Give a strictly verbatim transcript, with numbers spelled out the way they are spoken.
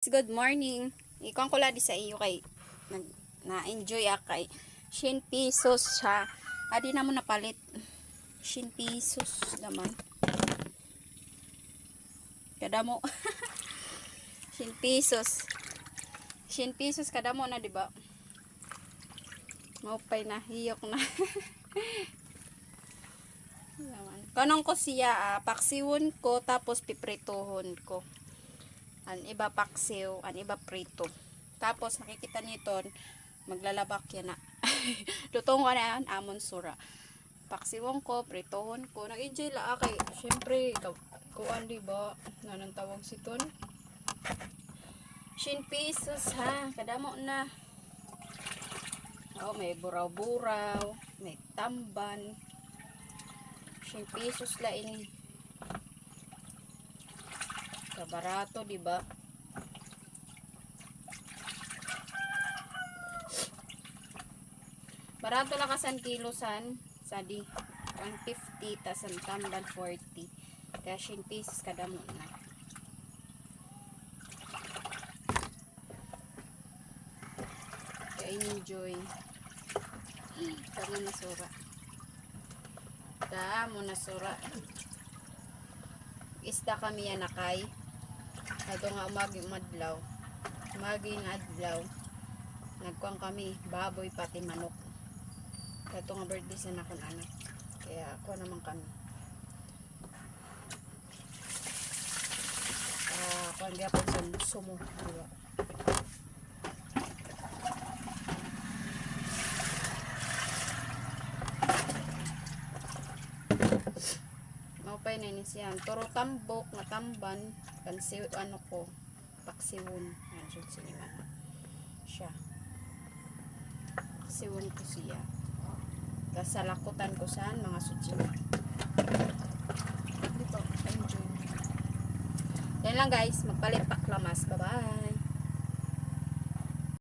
Good morning. Ikuan ko la di sa iyo kay nag-, na-enjoy ak kay syen pesos siya. Adi na mo napalit. Syen pesos naman. Kadamo. Syen pesos. Syen pesos kadamo na, di ba? Maupay na, hiyok na. Yaman. Kanang ko siya, ah, paksiwon ko, tapos piprituhon ko. An iba paksiw, an iba prito. Tapos, nakikita niton, maglalabak yana. Lutong ko na yan, amon sura. Paksiwon ko, prituhon ko. Nag-enjoy la, ah, kay, syempre, ikaw, kuan, di ba? Nanang tawag siton? Syen pesos, ha? Kadamo na. Oh, may buraw-buraw, may tamban. Syen pesos la ini. Kabarato, di ba? Barato la ka san kilo san, sadi, one fifty, tas an tamban forty. Kaya syen pesos kadamo na. Kaya enjoy. Kamo nasura. Kamo nasura. Isda kami yana kay. Ato nga umagi umadlaw. Umagi nga adlaw. Nagkuan kami, baboy pati manok. Ato nga birthday sa nakon anak. Kaya ako naman kami. Ah, kuan gyapon sa sumo, di ba? Maupay na ini siya. Turo tambok, nga tamban, pansiw, ano ko, paksiwon. Ayan, sud siniman. Siya. Siwon ko siya. Tas salakutan ko san mga sutsiman. Dito, enjoy. Yan lang guys, magpalit pa ak lamas. Bye-bye.